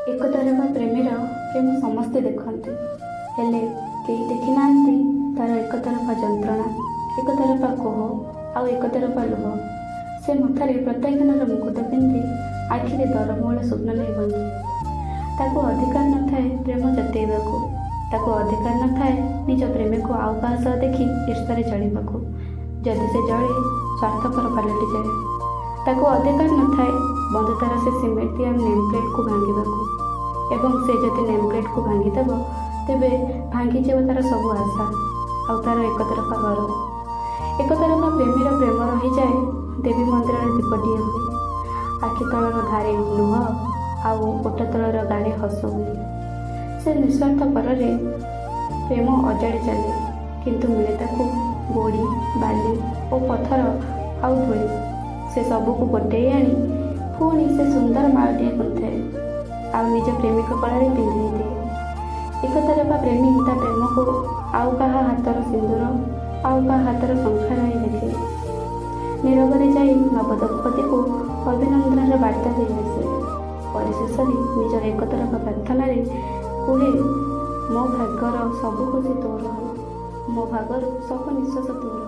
ଏକତରଫା ପ୍ରେମୀର ପ୍ରେମ ସମସ୍ତେ ଦେଖନ୍ତି, ହେଲେ କେହି ଦେଖିନାହାନ୍ତି ତାର ଏକତରଫା ଯନ୍ତ୍ରଣା, ଏକତରଫା କୋହ ଆଉ ଏକତରଫା ଲୁହ। ସେ ମଥାରେ ପ୍ରତ୍ୟାଖ୍ୟାନର ମୁକୁଟ ପିନ୍ଧି ଆଖିରେ ଦରମଉଳା ସ୍ୱପ୍ନ ନେଇ ବଞ୍ଚେ। ତାକୁ ଅଧିକାର ନଥାଏ ପ୍ରେମ ଜତେଇବାକୁ। ତାକୁ ଅଧିକାର ନଥାଏ ନିଜ ପ୍ରେମୀକୁ ଆଉ କାହା ସହ ଦେଖି ଈର୍ଷାରେ ଜଳିବାକୁ। ଯଦି ସେ ଜଳେ, ସ୍ୱାର୍ଥପର ପାଲଟିଯାଏ। ତାକୁ ଅଧିକାର ନଥାଏ ବନ୍ଧୁତାର ସେ ସିମେଣ୍ଟ ଦିଆ ନେମ୍ ପ୍ଲେଟ୍କୁ ଭାଙ୍ଗିବାକୁ ଏବଂ ସେ ଯଦି ନେମ୍ ପ୍ଲେଟ୍କୁ ଭାଙ୍ଗିଦେବ, ତେବେ ଭାଙ୍ଗିଯିବ ତାର ସବୁ ଆଶା ଆଉ ତାର ଏକତରଫା ଘର। ଏକତରଫା ପ୍ରେମୀର ପ୍ରେମ ରହିଯାଏ ଦେବୀ ମନ୍ଦିରରେ ଦୀପଟିଏ ହୋଇ, ଆଖି ତଳର ଧାରେ ଲୁହ ଆଉ ଓଠ ତଳର ଗାରେ ହସ ହୋଇ। ସେ ନିସ୍ୱାର୍ଥପରରେ ପ୍ରେମ ଅଜାଡ଼ି ଚାଲେ, କିନ୍ତୁ ମିଳେ ତାକୁ ଗୋଡ଼ି, ବାଲି ଓ ପଥର ଆଉ ଧୂଳି। ସେ ସବୁକୁ ଗୋଟେଇ ଆଣି ପୁଣି ସେ ସୁନ୍ଦର ମାଳଟିଏ ଗୁନ୍ଥେ ଆଉ ନିଜ ପ୍ରେମିକ ଗଳାରେ ପିନ୍ଧେଇ ଦିଏ। ଏକତରଫା ପ୍ରେମୀ ତା ପ୍ରେମକୁ ଆଉ କାହା ହାତର ସିନ୍ଦୁର, ଆଉ କାହା ହାତର ଶଙ୍ଖାର ହିଁ ଦେଖେ। ନୀରବରେ ଯାଇ ନବଦମ୍ପତିକୁ ଅଭିନନ୍ଦନର ବାର୍ତ୍ତା ଦେଇ ଆସେ। ପରିଶେଷରେ ନିଜର ଏକତରଫା ପ୍ରାର୍ଥନାରେ କୁହେ, "ମୋ ଭାଗ୍ୟର ସବୁ ଖୁସି ତୋର ହଉ, ମୋ ଭାଗରୁ ସବୁ ନିଶ୍ୱାସ ତୋର ହଉ।"